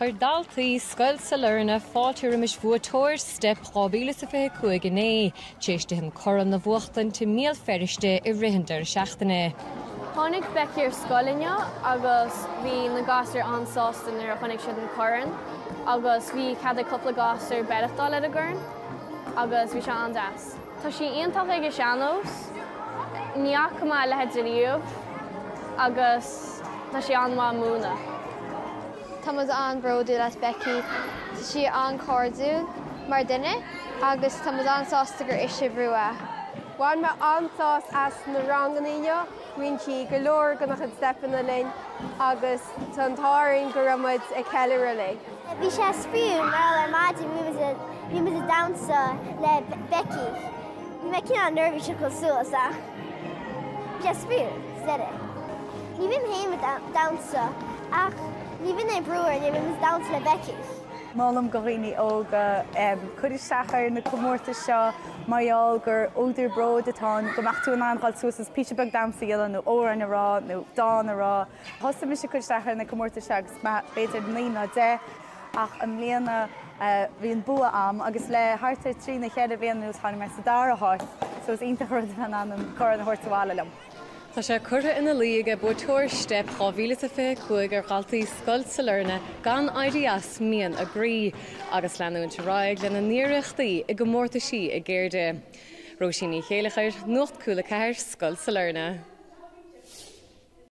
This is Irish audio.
Chuir daltaí Scoil Sailearna fáilte roimis bhuaiteoir Steip 2025 inné, tar éis di an corn a bhuachtaint i mBéal Feirste i rith an deireadh seachtaine. Tháinig Becky ar scoil inniu agus bhí na gasúir an-sásta nuair a chonaic siad an corn agus bhí cead ag cúpla gasúr bealach dul ar an gcorn agus bhí sé an-deas. Tá sí iontach ag an sean-nós, ní fhaca mé a leithéid riamh agus tá sí an-mhaith ag múineadh. Tá muid an-bhródúil as Becky. Tá sí an-chairdiúil mar duine agus tá muid an-sásta gur ise a bhuaigh. Bhain mé an-sás as na ranganna inniu, roinn sí go leor de na chuid steipeanna linn agus tá an t-ádh orainn go raibh muid ag ceiliúradh léi. Bhí sé spraíúil mar ar maidin bhí muid ag damhsa le Becky. Bhí mé cineál neirbhíseach dul suas ach bhí sé spraíúil sa deireadh. Ní bhím féin ag damhsa ach ní bhíonn aon brú orainn nuair a bhíonn muid ag damhsa le Becky. Molaim do dhaoine óga cur isteach ar na comórtais seo mar gheall gur údar bróid atá ann go mbeadh tú in ann dhul suas agus píosa beag damhsa a dhéanamh nó amhrán a rá nó dán a rá. Thosaigh mise ag cur isteach ar na comórtais seo agus mé b'fhéidir 9 nó 10 ach i mbliana bhí an bua a'm agus le thart ar trí nó cheithre bhliain anuas tháinig mé sa dara háit so is iontach rud a bheith in ann an corn a thabhairt abhaile liom. Tá sé curtha ina luí aige buaiteoir Steip 2025 ar dhaltaí Scoil Sailearna gan éirí as mian a gcroí agus leanúint ar aghaidh lena n-iarrachtaí i gcomórtaisí a gceirde. Róisín Ní Chéileachair, Nuacht Cúla 4, Scoil Sailearna.